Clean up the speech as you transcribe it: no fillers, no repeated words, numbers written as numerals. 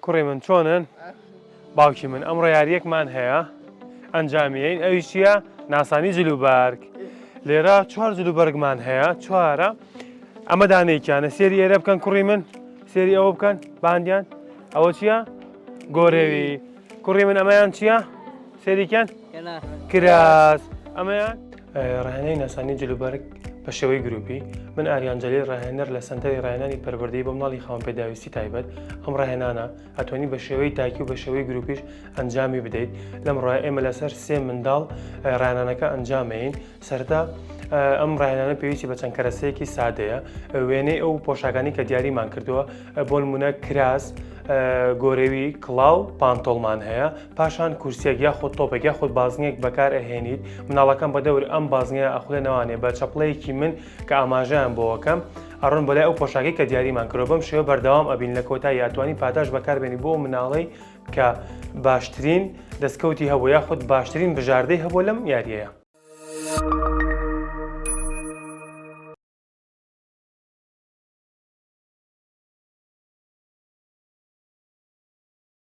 کوڕی من چۆنن؟ باوکی من ئەمڕۆ یاریەکمان هەیە ئەنجامیین ئەویش چییە؟ ناسانی جلوبەرگ لێرە چوار جلوبەرگمان هەیە چوارە ئەمە دانێکیانە سێری ئێرە بکەن کوڕی من سێری ئەوە بکەن باندیان ئەوە چییە؟ گۆرەوی کوڕی من ئەمەیان چییە؟ سێریکیان کراس ئەمەیان ڕاهێنەری ناسانی جلوبەرگ بە شێوەی گروپی من ئاریان جەلیل ڕاهێنەر لە سەنتەری ڕاهێنانی پەروەردەیی بۆ مناڵی خاوەن پێداویستی تایبەت ئەم ڕاهێنانە ئەتوانی بە شێوەی تاکی و بە شێوەی گروپیش ئەنجامی بدەیت لەم ڕای ئێمە لەسەر سێ منداڵ ڕاهێنانەکە ئەنجامەین سەرەتا ئەم ڕاهێنانە پێویستی بە چەند کەرەسەیەکی سادەیە وێنەی ئەو پۆشاکانی کە دیاریمان کردووە بۆ نمونە کراس گۆرەوی کڵاو پانتۆڵمان هەیە پاشان کورسیەک یاخود تۆپێک یاخود بازنەیەک بەکار ئەهێنیت مناڵەکان بە دەور ئەم بازنەیە ئەخولێنەوانێ بە چەپڵەیەکی من کە ئاماژەیان بۆەکەم ئەڕۆن بەلای ئەو پۆشاکەی کە دیاریمان کردوە بەم شێوە بەردەوام ئەبین لە کۆتایی ئەتوانی پاداش بەکاربێنی بۆ مناڵەی کە باشترین دەستکەوتی هەبوو یاخود باشترین بژاردەی هەبوو لەم یاریەیە.